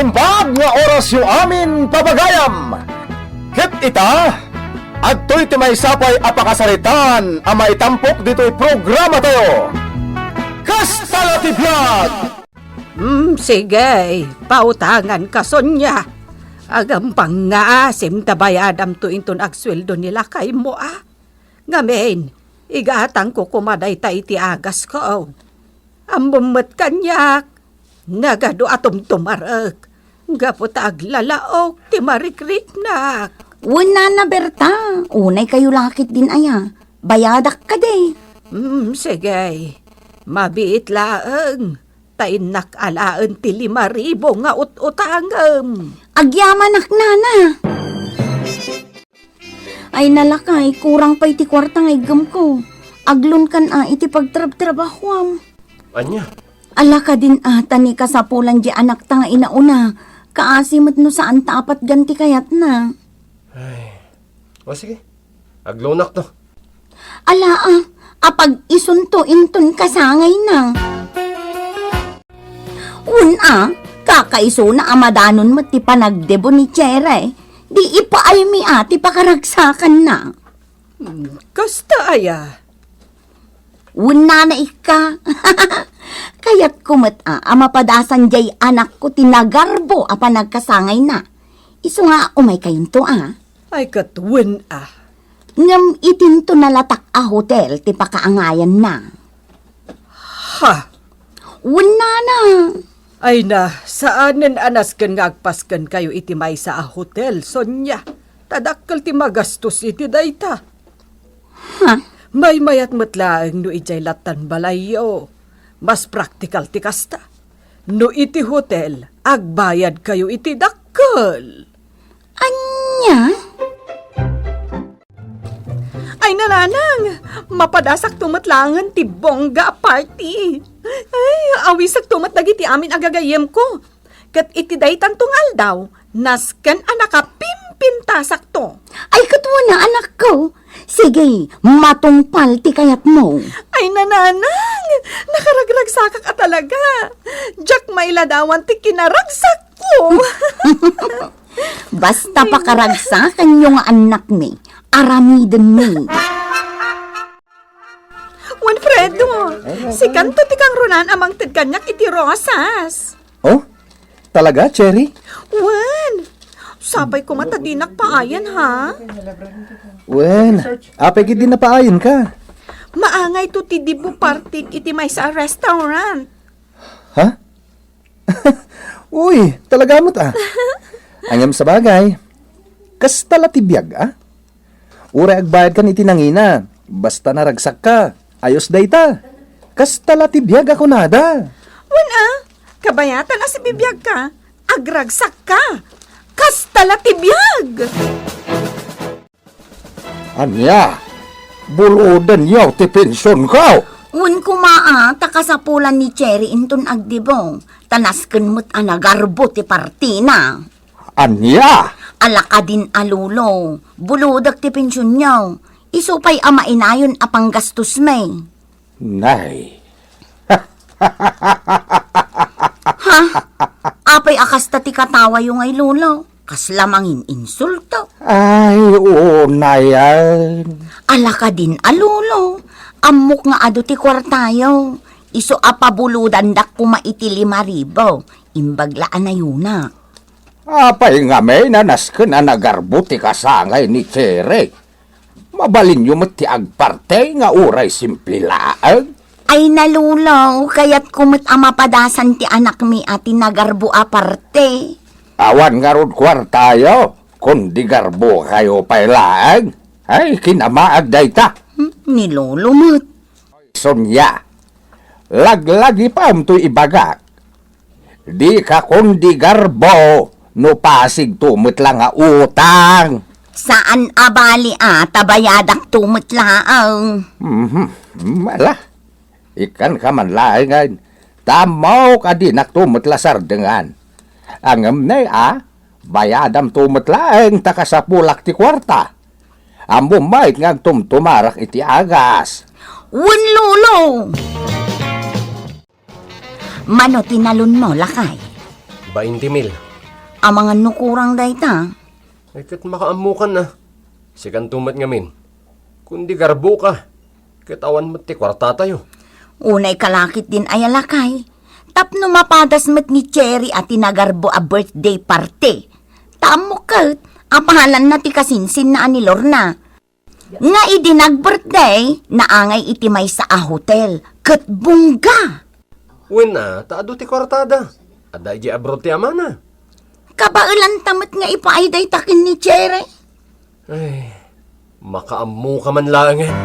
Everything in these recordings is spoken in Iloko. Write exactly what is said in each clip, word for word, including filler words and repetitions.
Imbag nga orasyo amin pabagayam. Ket ita, adtoy ti maysa pay a pakasaritaan a maitampok ditoy programatayo. Kasta la ti biag! Hmm, sige, pautangan ka, Sonia. Agambang nga asim ta bayadamto inton agsueldo ni lakaymo, a. Ngamin, igatangko koma dayta iti agasko. Ammom met kaniak, nagadu a tumtumarek, gapu ta aglalaok ti marikriknak. Wen, Nana Berta, unay kayo lakit din aya. Bayadak kadi. Hmm, sige. Mabiit laeng. Ta innak alaen ti lima ribu nga ut-utangem. Agyamanak, Nana. Ay, nalakay, kurang pay ti kuarta nga iggemko. Aglonkan a iti pagtrabtrabahuam. Ania? Ala kadin a, ta ni kasapulan di anakta nga inauna, kaasi met no saan ta apatgan ti kayatna. Ay. O sige, aglonakto. Ala a, apag-isunto inton kasangayna. Wen a, kakaisuna a madanon met ti panagdebo ni Chere, di ipaaymi a ti pakaragsakanna. Hmm, kasta aya? Wen, Nana Ikka. Kayatko met a, a mapadasan diay anakko ti nagarbo a panagkasangayna. Isu nga umaykayonto a. Ay, ket wen a. Ngem itinto nalatak a hotel ti pakaangayanna. Ha? Wen, Nana. Ay na, saanen a nasken nga agpaskenkayo iti maysa a hotel, Sonia. Ta dakkel ti magastos iti dayta. Ha? Maymayat met laeng no idiay lattan balayyo. Mas praktikal ti kasta. No iti hotel, agbayadkayo iti dakkel. Ania? Ay, nanang! Mapadasakto met laengen ti bongga a party. Ay, awisakto met dagiti amin a gagayyemko. Ket iti daytanto nga aldaw, nasken a nakapimpintasakto. Ay, ket wen a, anakko. Sige, matungpal ti kayatmo. Ay, nanang! Nakaragragsakak a talaga. Diak mailadawan ti kinaragsakko. Basta pakaragsakanyo nga annakmi, aramidenmi. Winfredo, sikanto ti kangrunaan a mangted kaniak iti rosas. Oh? Talaga, Cherry? Wen, sapay koma ta dinak paayen, ha? Wen, apay ket di napaayen ka? Maangayto ti debut party iti maysa a restaurant. Ha? Uy, talaga met a. Ngem sabagay, kasta la ti biag a. Uray agbayadkan iti nangina, basta naragsakka, ayos dayta. Kasta la ti biag a kunada. Wen a, kabayatan a sibibiagka, agragsakka. Kasta la ti biag! Ania? Bulodenyo ti pensionko? Wen koma a, ta kasapulan ni Cherry inton agdebut, ta nasken met a nagarbo ti partina. Ania? Ala kadin a, Lolo, bulodek ti pensionyo. Isu pay a mainayon a panggastosmi. Nay. Ha? Apay a kasta ti katawayo ngay, Lolo? Kasla mangin-insulto. Ay, unayan. Ala kadin a, Lolo. Ammok nga adu ti kuartayo. Isu a pabulodandak koma iti lima ribu. Imbag la a nayona. Apay ngamin a nasken a nagarbo ti kasangay ni Cherry? Mabalinyo met ti agparte nga uray simple laeng. Ay, na, Lolo, kayatko met a mapadasan ti anakmi a ti nagarbo a parte. Awan ngarud kuartayo, kundi garbokayo pay laeng. Ay, kinamaag dayta. Hmm, ni Lolo met. Sonia, laglagipam toy ibagak. Dika kundi garbo no pasigto met la nga utang. Saan a bali a, ta bayadakto met laeng. Mhm. Ala, ikkanka man laengen, ta ammok a dinakto met la sardengan. Ngem nay a, bayadamto met laeng ta kasapulak ti kuarta. Ammom met nga agtumtumarak iti agas. Wen, Lolo! Mano ti nalonmo, lakay? Bainte mil. Amangan no kurang dayta. Ay, ket makaammokan a. Sikanto met ngamin. Kundi garboka, ket awan met ti kuartatayo. Unay kalakit din aya lakay. Tapno mapadas met ni Cherry a tinagarbo a birthday party. Ta ammok ket, apalanna ti kasinsinna a ni Lorna. Nga idi nag-birthday, naangay iti maysa a hotel. Ket bongga! Wen a, ta adu ti kuartada. Adda idiay abroad ti amana. Kabaelanta met nga ipaay dayta ken ni Cherry. Ay, makaammoka man laengen.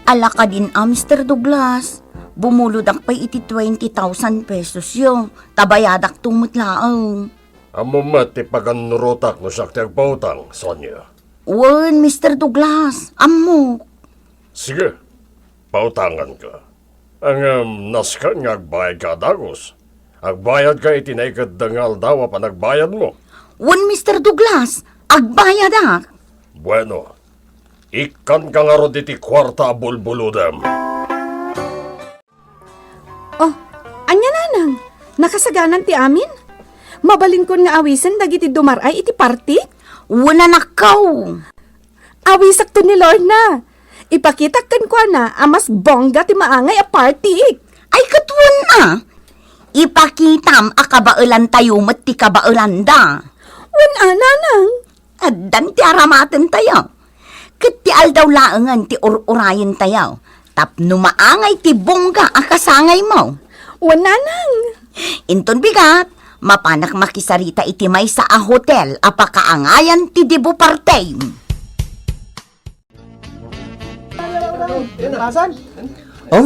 Ala kadin a, Mister Douglas, bumulodak pay iti twenty thousand pesos yo, ta bayadakto met laeng. Ammom met ti pagannurotak no siak ti agpautang, Sonia. Wen, Mister Douglas, ammok. Sige, pautanganka. Ngem nasken nga agbayadka a dagus. Agbayadka iti naikeddeng nga aldaw a panagbayadmo. Wen, Mister Douglas, agbayadak. Bueno, ikkanka ngarud iti kuarta a bulbulodem. Oh, ania, nanang? Nakasaganan ti amin? Mabalinkon nga awisen dagiti dumar-ay iti partik? Wen, anakko. Awisakto ni Lorna. Ipakitak kenkuana a mas bongga ti maangay a partik. Ay, ket wen a. Ipakitam a kabaelantayo met ti kabaelanda. Wen a, nanang. Addan ti aramatentayo. Ket ti aldaw laengen ti ur-urayentayo. Tapno maangay ti bongga a kasangaymo. Wen, nanang. Inton bigat, mapanak makisarita iti maysa a hotel a pakaangayan ti debut party. Oh?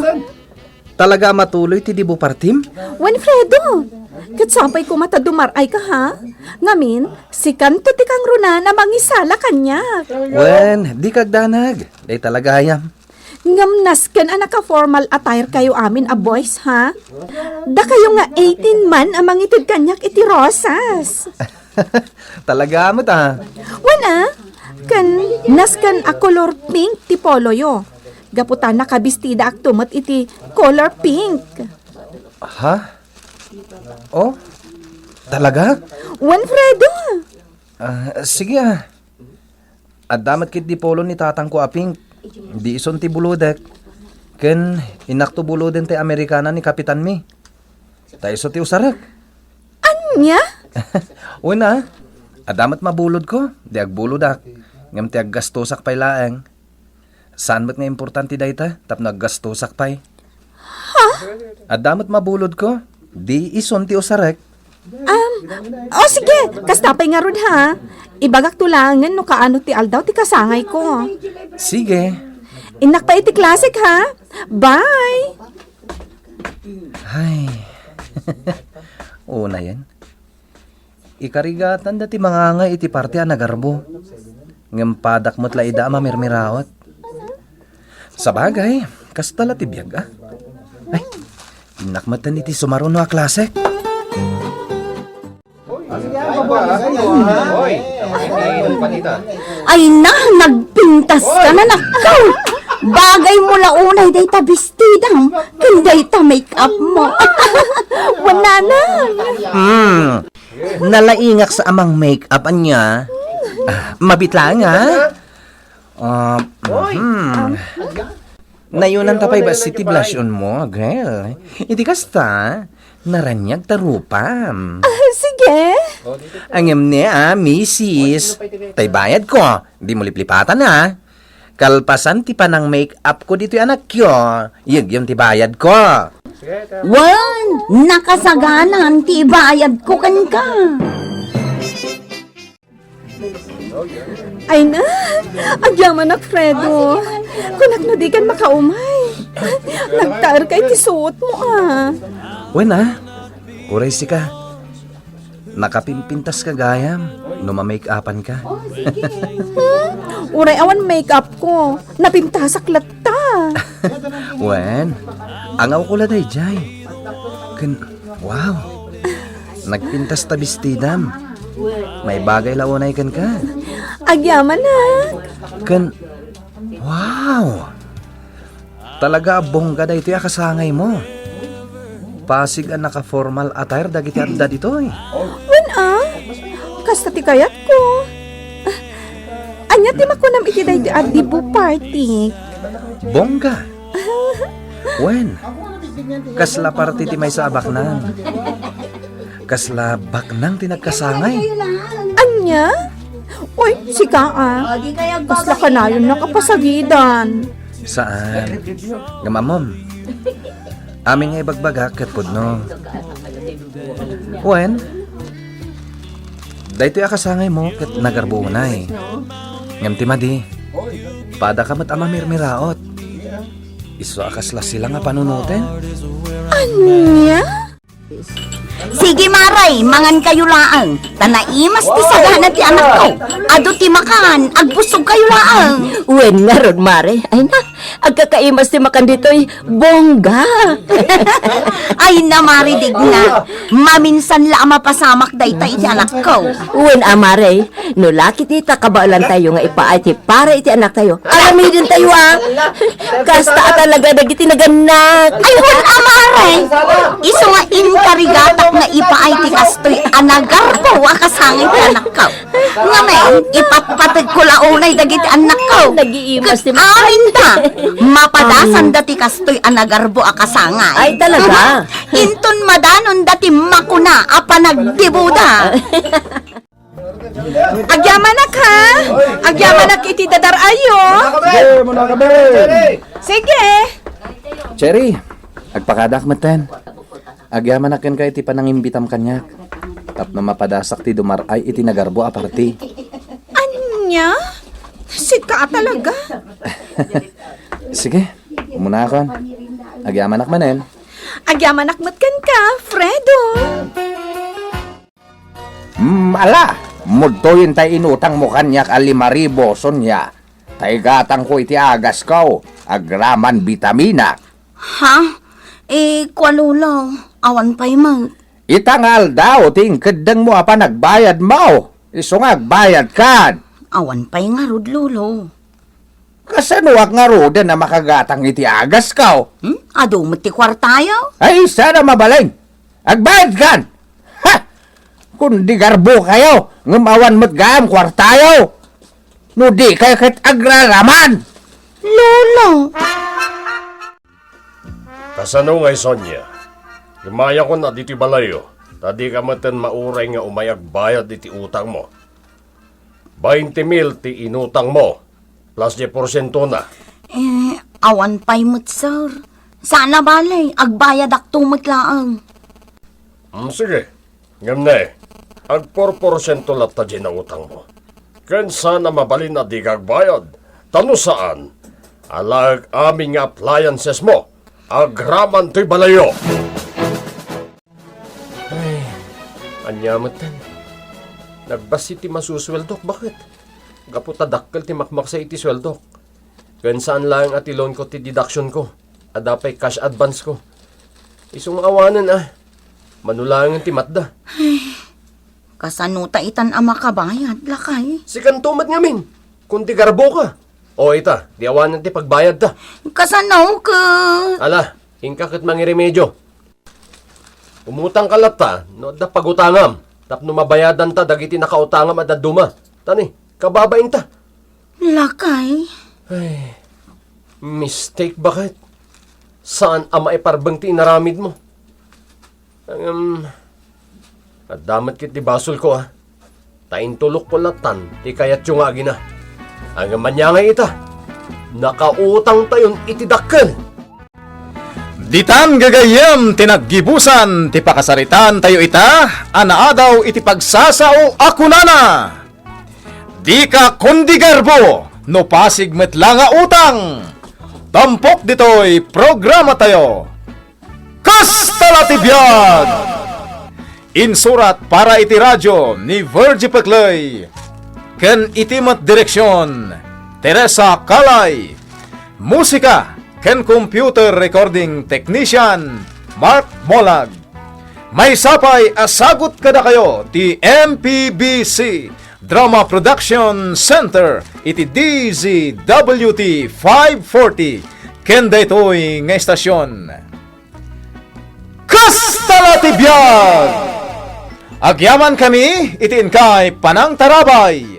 Talaga a matuloy ti debut partim? Wen, Fredo, ket sapay koma ta dumar-ayka, ha? Ngamin, sikanto ti kangrunaan a mangisala kaniak. Wen, dika agdanag. Dayta la gayam. Ngem nasken a naka-formal attire kayo amin a boys, ha? Dakayo nga eighteen man a mangited kaniak iti rosas. Talaga met a. Wen a, ken nasken a kolor pink ti poloyo. Gapu ta nakabistidaakto met iti color pink. Ha? Oh? Talaga? Wen, Fredo. Ah, sige a. Adda met ketdi polo ni tatangko a pink. Di isun ti bulodek. Ken innakto buloden ti Amerikana ni Kapitanmi. Ta isu ti usarek. Ania? Wen a, adda met mabulodko, di agbulodak. Ngem ti aggastosak pay laeng. Saan met nga importante dayta, tapno aggastosak pay. Ha? Adda met mabulodko, di isun ti usarek. Um, o sige, kasta pay ngarud ha. Ibagakto laengen no kaano ti aldaw ti kasangayko. Sige. Innak pay iti klasek ha. Bye! Ay. Unayen. Ikarigatanda ti mangangay iti parti a nagarbo. Ngem padak met la ida a mamirmirawat. Sabagay, kasta la ti biag a. Ay, innak metten iti sumaruno a klasek. Ay na, nagpintas ka na, nakkaw! Bagay mo la unay dayta bestidam, ken dayta make-up mo. Wen, nanang. Hmm. Nalaingak sa amang make-up, ania? Ah, mabit laeng, ha? Ah, hmm. Nayunanta pay bassit ti blush on mo, girl. Iti kasta, naraniag ta rupam. Ah, sige. Ngem ne, ah, misis. Tay bayad ko, di mo liplipatan, ah. Kalpasan ti panang make-up ko ditoy anakyo, yegyem ti bayad ko. Wen, nakasaganan ti ibayad ko kenka. Ay na, agyamanak, Fredo. Kunak no dikan makaumay. Nagtaerka iti suot mo, ah. Wen, ah. Uray sika. Nakapimpintas ka gayam no mamake-upan ka. Hmm? Uray awan make-up ko. Napintasak latta. Wen, angaw ko la dayjay. Ken, wow. Nagpintas ta bestidam. Maibagay la unay kenka. Agyamanak. Ken, wow. Talaga a bongga daytoy a kasangay mo. Pasig a naka-formal attire dagiti adda ditoy. Wen a, kasta ti kayatko. Ania ti makunam iti daytoy a debut party? Bongga. Wen, kasla party ti maysa a baknang. Kasla baknang ti nagkasangay. Ania? Uy, sika a. Kasla kanayon nakapasagidan. Saan? Ngem ammom, amin nga ibagbagak ket pudno. Wen, daytoy a kasangaymo ket nagarbo unay. Ngem ti madi, padaka met a mamirmiraot. Isu a kasla silang a panunoten. Ania? Sige, Mare, mangankayo laeng. Ta naimas ti sagana ti anakko. Adu ti makan, agbusogkayo laeng. Wen ngarud, Mare. Ay na, agkakaimas ti makan ditoy, bongga. Ay na, Mare, digna. Maminsan la a mapasamak dayta iti anakko. Wen a, Mare, no la ket ita kabaelantayo nga ipaay ti para iti anaktayo, aramidentayo a. Kasta a talaga dagiti nagannak. Ay, wen a, Mare. Isu nga inkarigatak nga ipaay ti kastoy a nagarbo a kasangay ti anakko. Ngamin, ipatpategko la unay dagiti annakko. Nagiimas ti ket amin da, mapadasanda ti kastoy a nagarbo a kasangay. Ay, talaga? Inton madanonda ti makuna a panagdibuda. Agyamanak, ha? Agyamanak iti dadar-ayo. Sige. Cherry, agpakadak metten. Agyamanak kenka iti panangimbitam kaniak. Tapno mapadasak ti dumar-ay iti nagarbo a party. Ania? Sika talaga? Sige, umunakon. Agyamanak manen. Agyamanak met kenka, Fredo. Mm, ala, mudtoyen tay inutangmo kaniak a lima ribu, Sonia. Ta igatangko iti agasko, agraman bitamina. Ha? Eh, kua, Lolo, awan pay met. Ita nga aldaw ti inkeddengmo a panagbayadmo. Isu nga agbayadkan. Awan pay ngarud, Lolo. Kasanoak ngaruden a makagatang iti agasko? Hmm? Adu met ti kuartayo? Ay, saan a mabalin? Agbayadkan! Ha! Kundi garbokayo, ngem awan met gayam kuartayo. No di kayo ket agraraman. Lolo! Kasano ngay, Sonia? Imayakon a ditoy balayyo, ta dika metten mauray nga umay agbayad iti utangmo. Bainte mil ti inutangmo, plus di porsientona. Eh, awan pay met, sir. Saan a bale, agbayadakto met laeng. Mm, sige. Ngem ne, agporporsiento latta diay nautangmo. Ken saan a mabalin a dika agbayad, ta no saan, alaek amin nga appliancesmo, agraman toy balayyo. Ay, ania metten? Nagbassit ti masusueldok, baket? Gapu ta dakkel ti makmaksay iti sueldok. Ken saan laeng a ti loan ko ti deduction ko. Adda pay cash advance ko. Isu nga awanen a. Mano laengen ti matda. Ay, kasano ta itan a makabayad, lakay? Sikanto met ngamin. Kundi garboka. O ita, di awanen ti pagbayadta. Kasano ket? Ala, inka ket mangiremedio. Umutangka latta no adda pagutangam, tapno mabayadanta dagiti nakautangam a dadduma. Ta ni, kababainta. Lakay. Ay, mistake, baket? Saan a maiparbeng ti inaramidmo. Ngem, adda met ket ti basolko a. Ta intulokko lattan ti kayatyo nga agina. Ngem ania ngay ita? Nakautangtayon iti dakkel. Ditan gagayyem ti naggibusan ti pakasaritaan tayo ita a naadaw iti pagsasao a kunana, "Dika kundi garbo no pasig met la nga utang." Tampok ditoy programa tayo. Kasta la ti biag! Insurat para iti radio ni Virgie Peclay, ken iti met direksion, Teresa Calay. Musika ken computer recording technician, Mark Molag. Maysa pay a sagut kadakayo ti M P B C Drama Production Center iti D Z W T five forty ken daytoy nga estasion. Kas! Ala ti biag! Agyamankami iti inkay panangtarabay.